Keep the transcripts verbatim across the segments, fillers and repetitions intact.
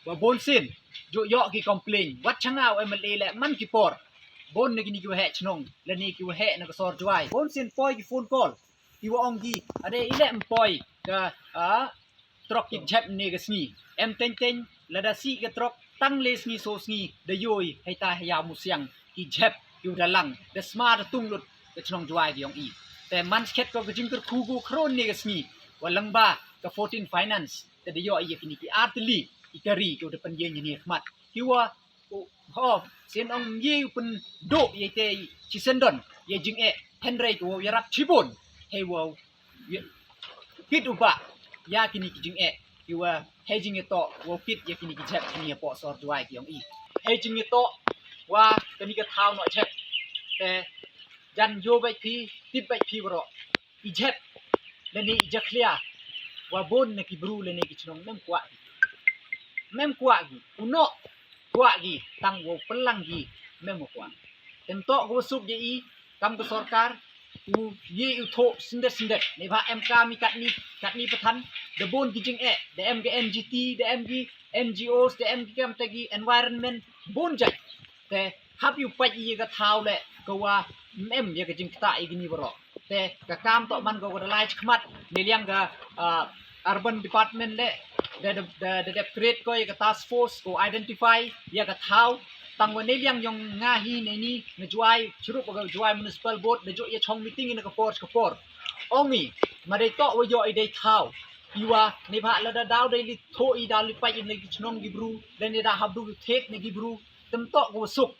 Wa bun sien ju ïoh ki complain wat sha nga u M L A leh man ki por. Bun na kine ki waheh chnong lane ki waheh na ka sor Jowai, bun sien poi ki phone call, ki wa ong ki, ade i leh em poi ka, ah, trok ki jhep ne ka sngi. Em teng teng, lada sih ka trok tang le sngi so sngi da ïoh i hei ta hei ïa musiang ki jhep ki u da lang da sma da tung lut ka chnong Jowai ki ong i. Te man skhet ko ka jingkyrkhu gu khron ne ka sngi wa lang ba ka fourteen finance te da ïoh i ïa kine ki artylli ki kari ki u da pynïeng ïa ne khmat ki wa, oh, sien ong ye u pynduh ïa te chi sendon ïa jingeh, hynrei ki wa ïarap chibun hei wa kit u ba ïa kine ki jingeh ki wa hei jingïatoh wa kit ïa kine ki jhep kine ïa poh sor Jowai ki ong i. Hei jingïatoh wa kane ka thaw noh jhep. Te jan ïoh bad phi, tip bad phi baroh, i jhep lane i jakhlia wa bun na ki bru lane ki chnong mem kwah ki, mem kwah ki u noh, kwah ki tang wa pynlang ki mem kwah. Tem toh ko suk ïa i kam ka sorkar u ye u thoh syndet syndet ne ba em kam i katni, katni pathan da bun ki jingeh, da em ka N G T, da em ki N G Os, da em ki kam te ki environment bun jait. Te hap ïa u pait ïa ka thaw leh ka wa em ïa ka jingktah ïa kini baroh. Te ka kam toh man ko ka da lai chi khmat ne liang ka, ah, urban department leh da, da, da, da dep create ko ïa ka task force ko identify ïa ka thaw. Tang wa ne liang ïong nga hi ne ni na Jowai chirup ka Jowai Municipal Board da ju ïa chong meeting ïa na ka por ka por. Ong i ma dei toh wa ïoh i dei thaw i wa ne ba la da daw dei li thoh i daw li pait i ne ki chnong ki bru da ne da hap du ki thet ne ki bru. Tem toh ko suk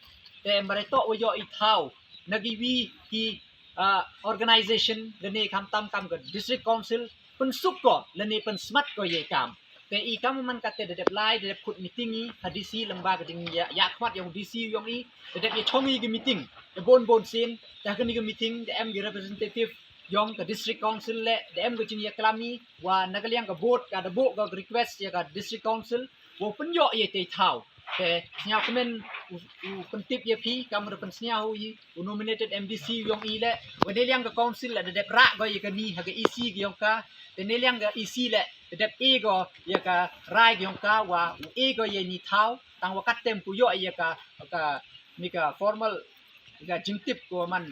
te ma dei toh wa ïoh i thaw na ki wi ki, ah, organization lane kam tam kam ka district council pynsuk ko lane pynsmat ko ïa i kam. Te i kam man kate da dep lai da dep khut meeting i ha D C lem ba ka ding ïa, ïa khmat ïong D C ïong i da dep ïa chong i ki meeting da bun bun sien. Te ha kani ka meeting da em ki representative ïong ka district council leh da em ka jingïaklam i wa na ka liang ka board ka da buh ka request ïa ka district council wa pynïoh ïa te thaw. Te sñiaw kmen u, u pyntip ïa phi kam da pynsñiaw i u nominated M D C ïong i leh wa ne liang ka council leh da dep rah ko ïa ka ni ha ka E C ki ïong ka. Te ne liang ka E C leh da dep e ko ïa ka rai ki ïong ka wa u e ko ïa ni thaw tang wa kat tem ku ïoh ïa ka, ka ni ka formal ka jingtip ko man,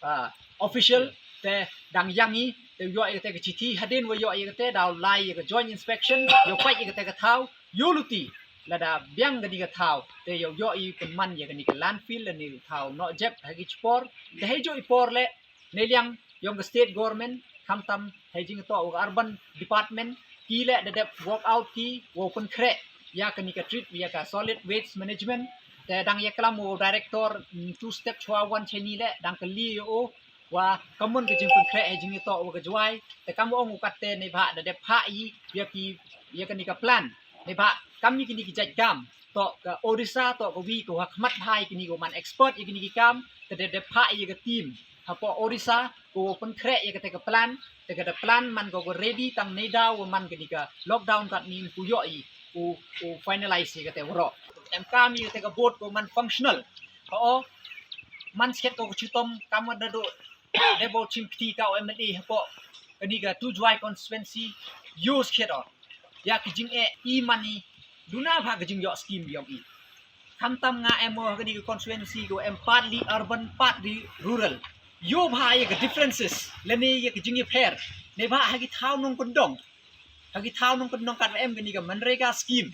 ah, official. Te dang ïang i te ïoh ïa ka te ka chithi hadien wa ïoh ïa ka te daw lai ïa ka joint inspection ïoh pait ïa ka te ka thaw ïoh luti lada biang ka ni ka thaw te ïoh ïoh i pynman ïa ka ni ka landfill lane thaw noh jep ha ki chipor. Te hei ju i por leh ne liang ïong ka state government khamtam hei jingtoh wa ka urban department ki leh da dep work out ki wa pynkhreh ïa ka ni ka treat ïa ka solid waste management. Te dang ïa klam wa director, mm, two step chwa wan cheni leh dang ka li ïa o wa kamon ka jingpynkhreh hei jingtoh wa ka Jowai. Te kam wa ong u kat te ne ba da dep ha i ïa ki ïa ka ni ka plan ne ba kam ni ki ni ki jait kam toh ka Odisha toh ka wi ka wa khmat bha ïa ki ni ka man expert ïa ki ni ki kam. Te da dep ha ïa ka team hapoh Odisha ko wa pynkhreh ïa kata ka plan. Te kata plan man ko ko ready tang ne da wa man kani ka lockdown kat ni ku ïoh i u, u finalize ïa kata waroh. Em kam ïa kata ka board ko man functional. Ka o man skhet ko ko chitom kam da do debo chim kti ka o M L A hapoh kani ka tu Jowai constituency use skhet o ïa ki jingeh i man i duna ba ka jingïoh scheme ïong i. Khamtam nga em o ha kani ka constituency ko em partly urban partly rural. Ïoh ba ïa ka differences lane ïa ka jingïapher ne ba ha ki thaw nongkyndong, ha ki thaw nongkyndong kat em kani ka MGNREGA scheme.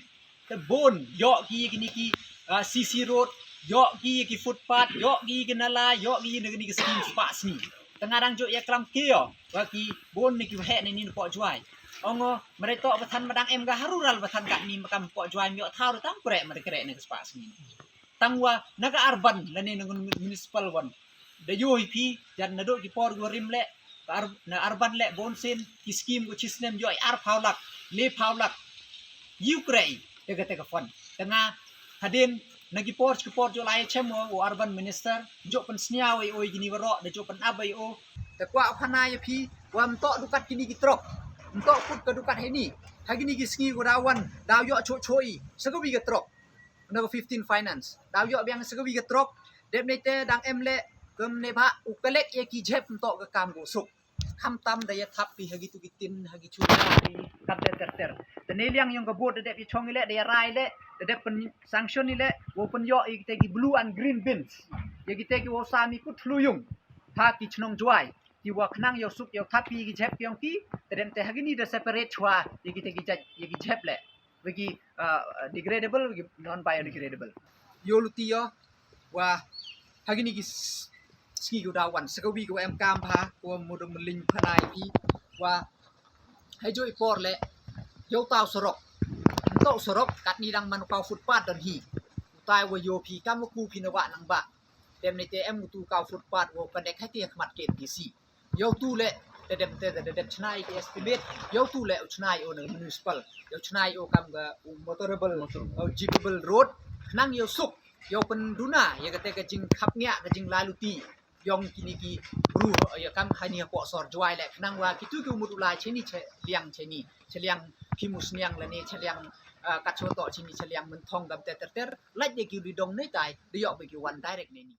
Te bun ïoh ki ïa kini ki, ah, C C road, ïoh ki ïa ki footpath, ïoh ki ïa ki nala, ïoh ki ïa kini ki scheme spah sngi. Te nga dang ju ïa klam ki ïoh ba ki bun ne ki waheh ne ni poh Jowai. Ong o ma dei toh ba than ma dang em ka ha rural ba than kat ni ma kam poh Jowai ïoh thaw da tam kreh ma dei kreh ne ka spah sngi. Tang wa na ka urban lane na ka municipal wan da ïoh i phi jan na do ki por go rim leh ka ur-, na urban leh bun sien ki scheme go chi snem ïoh i ar phaw lak le phaw lak. Ïu krei te ka te ka fund te nga hadien na ki por ki por ju lai chem o u urban minister ju pynsñiaw i o i kini waroh da ju pynap i o. Te kwah phana ïa phi wa mtoh dukat kini ki trok, mtoh kut ka dukat heni ha kini ki sngi go da wan da ïoh cho cho i sa ka wi ka trok. Na ka fifteen finance daw ïoh biang sa ka wi ka trok. Dep ne te dang em leh kum ne ba u collect ïa ki jhep mtoh ka kam ko suk. Khamtam da ïa thap phi ha ki tu ki tin, ha ki chuna phi, kam ter ter ter. Te ne liang ïong ka board da dep ïa chong i leh, da ïa rai leh, da dep pyn sanction i leh, wow pynïoh ïa kita ki blue and green bins. Ïa kita ki wow sam i kut thlur ïung ha ki chnong Jwai. Ki wa khnang ïoh suk ïoh thap ïa ki jhep ki ïong ki, te dep te ha kini da separate chwa ïa kita ki jait, ïa ki jhep leh. Wa ki, uh, degradable, wa ki non biodegradable. Ïoh luti ïoh, wa ha kini ki s-, sngi ki u daw wan, sa ka wi ka wa em kam bha, ka wa mut mylliñ phanai phi, wa ha ïoh i por leh, ïoh taw sorok. Taw sorok, katni dang man u kaw footpath don hi. Utai wa ïoh phi kam wa ku phi na wa nang ba. Dem ne te em u tu kaw footpath wa connect ha ti ha khmat K M T C. Ïoh tu leh, te dem te, te, te, te chna i ki estimate. Ïoh tu leh u chna i o na municipal. Ïoh chna i o kam ka u motorable, u jeepable road. Khnang ïoh suk, ïoh pynduna ïa kata ka jingkhapngiah, ka jinglaluti ïong kini ki bru, ïa kam ha ni ha poh sor Jwai leh. Khnang wa kitu ki u mut u lai cheni, che liang cheni, che liang Phi Musniang lane che liang, uh, Katsuato cheni, che liang Mynthong, kam ter ter ter. Lait de ki u di dong ne tai, de ïoh ba ki wan direct ne ni.